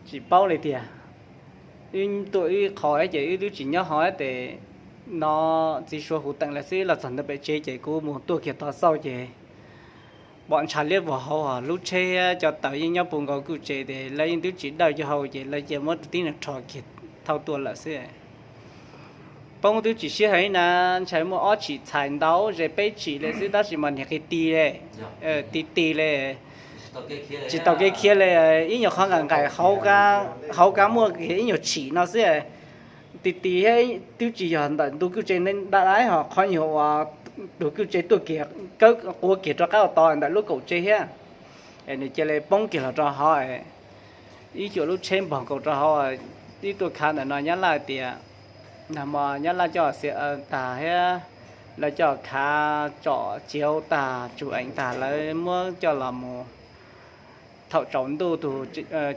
Tsis paub li tiag. Wb tuaj wb qho ces wb twb tsis nyob hauv tes no, txiv Suav hu teem lawv xwb. Los txog ntawm pem tsev ces kuv mus tuaj kiag tov xauj ces pom ntshav liab vog hauv, lub tsheb thiab cov tawv yeej nyob puv nkaus kuj tsev, ces lawv yeej twb tsis dawj cov hau ces lawv cia muab tus tib neeg rho kiag thauj tuaj lawm xwb. Poob twb tsis sib hais na, ntshai muaj ob tshim txhais ntau ze peb tshim li xwb, tab sis mas niag qis ti li, ti ti li, tsis tau kev khiav li. Ib nyuag qhov nqaim nqaim hauv, hauv kab muaj kiag ib nyuag tshim no xwb. Ti ti thiab twb tsis yog ntawm tus kwj tse dab dab ho qhov nyuag uas tus kwj tse tuaj kiag kawb quav kiag rov qab ua tod ntawm lub kaum tsev thiab. Nws cia li poob kiag los rau hauv, ib cuam lub tsheb npog nkaus rau hauv. Ib tuaj khav ntawm no Nyab Laj tias, nag hmo Nyab Laj coj xiav tag thiab, lawv coj khav tsom ciav tag tsum eev tag, lawv muab coj los mus. Thaum tsaus ntuj tus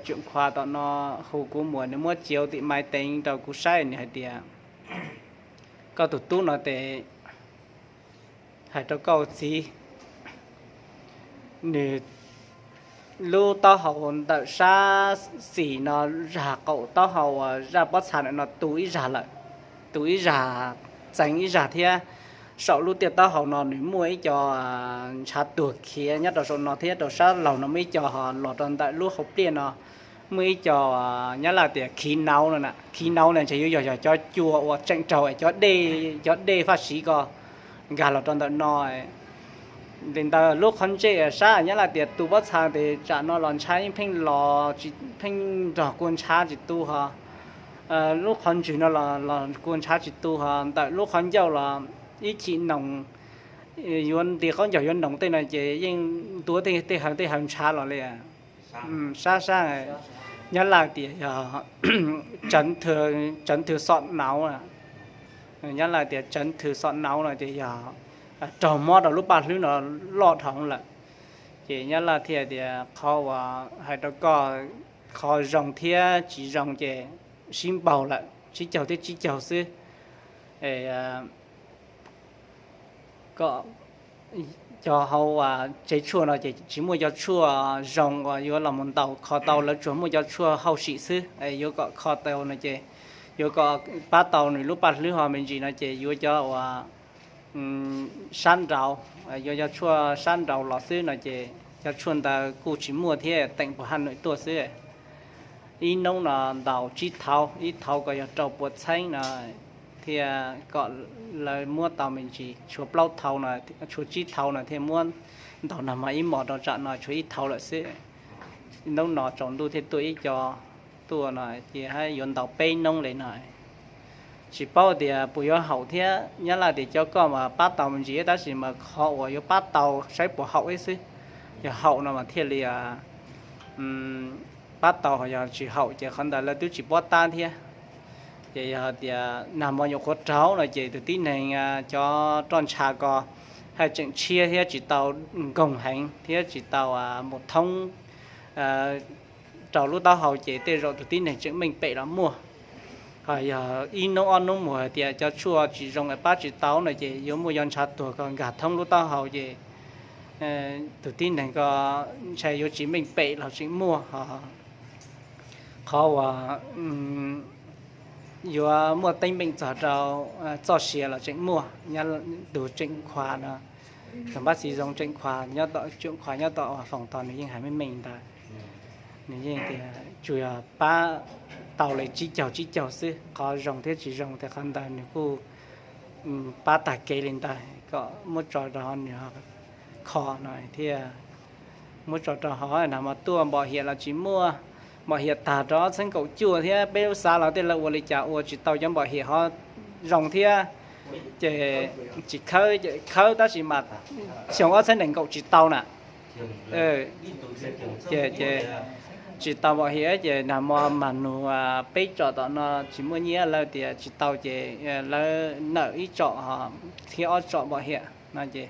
tseem khuav tom no hu kuv mus, nws muab ciav tim maiv teev rau kuv saib, nws hais tias, koj tus tub no tes hais rau koj txiv, nws lub taub hau ntawm sab xis no, zaj qaum taub hau uas zaj pob txha ntawm no tu ib zaj lawm, tu ib zaj, txeev ib zaj thiab. Saum lub tiaj taub hau no nws muaj ib co ntshav tuag khiav nyob rau saum no thiab, rau sab laug no muaj ib co, ho los rau ntawm lub hauv pliaj no muaj ib co, Nyab Laj tias khiv nauv no na. Khiv nauv no ntshe yuav yog, yog cov cua uas tseem raug es cov dej, cov dej faj siv ko nkag los rau ntawm no. Li ntawd lub qhov ntsej sab Nyab Laj tias tu pob txha tes tsam no los ntshav yeej pheej los, pheej nrog kua ntshav tsis tu ho. Lub qhov ntswg no los kua ntshav tsis tu ho, ntawm lub qhov ncauj los ib chim noos, yuav nti qaub ncaug yuav noos tej no ces yeej ntuav tej haw tej haw ntshav los li. Sab sab, Nyab Laj tias yog chấn thương sọ não. Nyab Laj tias chấn thương sọ não no ces yog raug mob rau lub paj hlwb no loj dhau lawm. Ces Nyab Laj thiaj tias qhov uas hais rau koj, qhov zoo thiab tsis zoo ces sib npaug lawm, tsib caug thiab tsib caug xwb. Kom cov hauv tsev tshuaj no ces tsis muaj cov tshuaj zoo uas yuav los mus ntaus kho tau, lawv tsuas muaj cov tshuaj hauj sim xwb. Yuav kom kho tau no ces, yuav kom pab tau nws lub paj hlwb ho me ntsis no ces yuav cov uas sab nraud, yuav cov tshuaj sab nraud los xwb no ces cov tshuaj ntawd kuj tsis muaj thiab, teem puas haj nwm tuaj xwb. Ib hnub no ntaus tsib thauv, ib thauv ko yog rau puas txheeb no, thiaj kom lawv muab tau me ntsis, tshuav plaub thauv no, tshuav tsib thauv no thiaj muab ntaus nag hmo ib hmos rau tsam no tshuav ib thauv lawm xwb. Hnub no tsaus ntuj thiaj tuaj ib co tuaj no ces yuav ntaus peb hnub li no. Tsis paub tias puas yuav haum thiab, Nyab Laj tias cov koj mas pab tau me ntsis tab sis mas qhov uas yuav pab tau saib puas haum ib xwb. Yog haum no mas thiaj li pab tau, ho yog tsis haum ces qhov ntawd lawv twb tsis paub tab thiab. Ces yog tias nag hmo nyuam qhuav raug no ces tus tib neeg cov roj ntsha ko haj tseem tshiab thiab tsis tau nkoog heev thiab tsis tau mus thoob rau lub taub hau ces tej zaum tus tib neeg tseem meej pem los muaj. Ho yog ib hnub ob hnub mus hais tias cov tshuaj tsis zoo es pab tsis tau no ces yuav muaj cov ntshav tuag ko nkag thoob lub taub hau ces tus tib neeg ko ntshai yuav tsis meej pem los tseem muaj ho. Qhov uas yuav muaj teeb meem txog rau txoj sia los tseem muaj. Tus Tseem Khuas no, tus npab xis zoo Tseem Khuas nyob tom, Tseem Khuas nyob tom Foom Tog nws yeej hais meej meej ntawd. Nws yeej tias tsuas yog pab tau li tsib caug tsib caug xwb, qhov zoo thiab tsis zoo tias qhov ntawd nws kuj pab tag kev li ntawd kom muab tso rau nws kho no thiab. Muab tso rau hov, nag hmo tuaj npom hiam los tsis muaj, npom hiam tag rau ob txhiab kaum cuaj thiab peb lub xav los tej lawv ua li cas ua tsis tau cov npom hiam ho zoo thiab. Ces tsis khawb, khawb tab sis mas xyoo ob txhiab nees nkaum tsis tau na. Ces, ces tsis tau npom hiam ces nag hmo mas nug peb tsom tom no tsis muaj nyiaj, lawv tias tsis tau ces lawv nawm ib tsom ho thiab ob tsom npom hiam no ces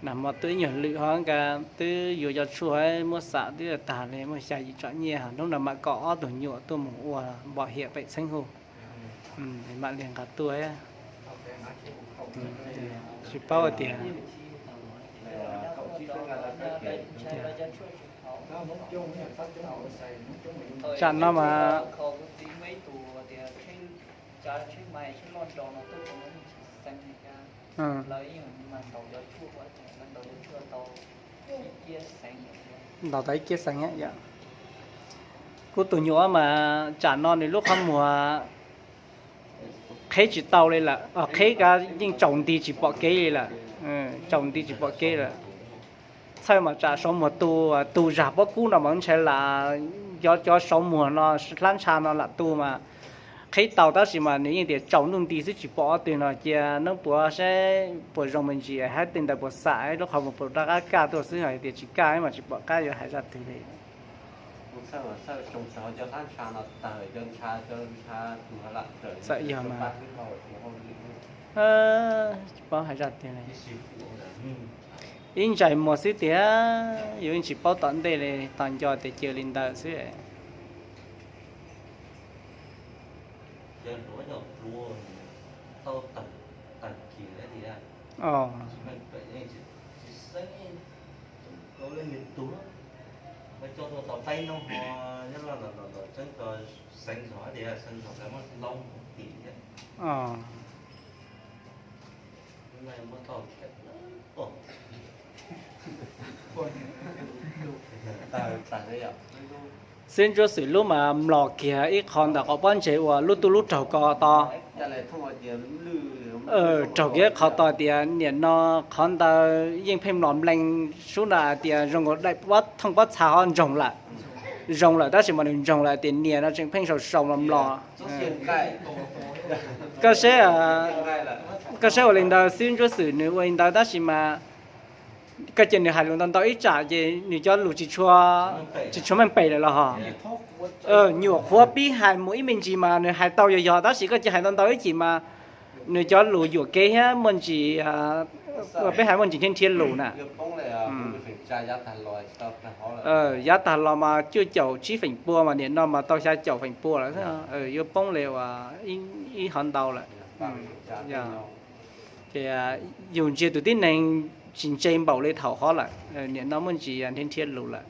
nag hmo tuaj ib nyuag lwm ho nka twb yuav cov tshuaj muab xam twb tag li muaj xya yim tsom nyiaj, hnub no mam kom ob tug nyuam tuaj mus ua npom hiam pem txheeb hu. Mam li nqa tuaj. Tsis paub tias Tsam no mas ntaus tau ib ciab xees yom. Kuv tus nyuam mas tsam no nws lub qhov muag qheb tsis tau li lawm, qheb yeej tsaus nti tsis pom kev li lawm. Tsaus nti tsis pom kev lawm. Txhawj mas tsam saum muag tu, tu zag pob kub no mas ntshai lam cov cov saum muag no, hlab ntsha no lam tu mas qheb tau tab sis mas nws yeej tias tsaus ntuj nti xwb tsis pom ob tug no. Cia neb puas saib puas zoo me ntsis, hais tej ntawd puas xam, lub qhov muag puas rov qab kaj tuaj xwb, hais tias tsis kaj mas tsis pom qab yuav hais zaj twg li. Txawm yog mas tsis paub hais zaj twg li. Ib ntsais muag xwb tiag, yus yeej tsis paub tom ntej li, tos nco tias cia li ntawd xwb. Xib Ntsuab Xwm lub mas mlom kiag ib qho ntawm qhov pob ntseg uas lub tub lub raug ko to. Raug kiag ib qho to tias nim no qhov ntawd yeej pheej mlom mlees sub na tias zoo nkaus daim thooj pob txha ho ntsoog lawm. Zoo lawm tab sis mas nws ntsoog lawm tias nias no tseem pheej sau sau mlom mlom. Koj saib, koj saib ua li ntawd, Xib Ntsuab Xwm nws ua li ntawd tab sis mas koj cia nws hais lus ntau ntau ib tsam ces nws cov lus tsis tshua, tsis tshua meej pem lawm los ho. Nyuam qhuav pib hais mus ib me ntsis mas nws hais tau yog yog tab sis koj cia hais ntau ntau ib chim mas nws cov lus yuam kev thiab muaj ntsis, peb hais muaj ntsis nrhiav nrhiav lus na. Yav tag los mas cuaj caum tsib feem pua mas nim no mas tau xya caum feem pua lawm, yuav poob li uas ib hov ntau lawm. Ces yus ntsia tus tib neeg tsis ntse npaum li thaum hov lawm, nim no muaj ntsis nrhiav nrhiav lus lawm.